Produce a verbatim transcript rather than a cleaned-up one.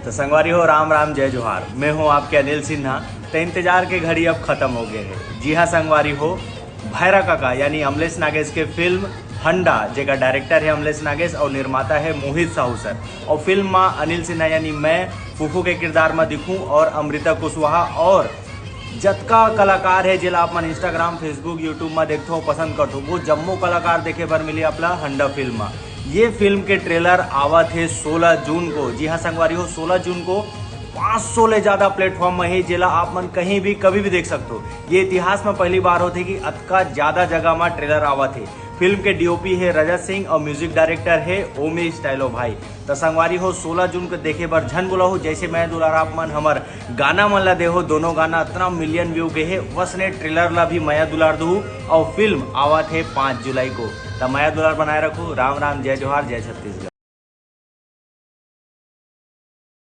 तो संगवारी हो, राम राम, जय जोहार। मैं हूं आपके अनिल सिन्हा। तो इंतजार के घड़ी अब खत्म हो गए है। जी हां संगवारी हो, भैरा काका यानी अमलेश नागेश के फिल्म हंडा, जेकर डायरेक्टर है अमलेश नागेश और निर्माता है मोहित साहू सर, और फिल्म में अनिल सिन्हा यानी मैं फूफू के किरदार में दिखूं और अमृता कुशवाहा और जतका कलाकार है, जेला आप मन Instagram, Facebook, YouTube में देखथो, पसंद करथो, वो जम्मो कलाकार देखे बर मिली आपला हंडा फिल्म में। ये फिल्म के ट्रेलर आवत है सोलह जून को। जी हां संगवारी हो, सोलह जून को पाँच सौ ले ज्यादा प्लेटफॉर्म में है, जेला आप मन कहीं भी कभी भी देख सकथो। ये इतिहास में पहली बार होथे कि अतका ज्यादा जगह में ट्रेलर आवत है। फिल्म के डीओपी है रजत सिंह और म्यूजिक डायरेक्टर है ओमी स्टाइलो भाई। त संगवारी हो, सोलह जून को देखे बर झन बुलाहू। जैसे मया दुलार आप मन हमर गाना मन ला देहो, दोनों गाना इतना मिलियन व्यू गए है, वसने ट्रेलर ला भी मया दुलार दहू। और फिल्म आवत है पाँच जुलाई को। त मया दुलार बनाए रखो। राम राम, जय जोहार, जय छत्तीसगढ़।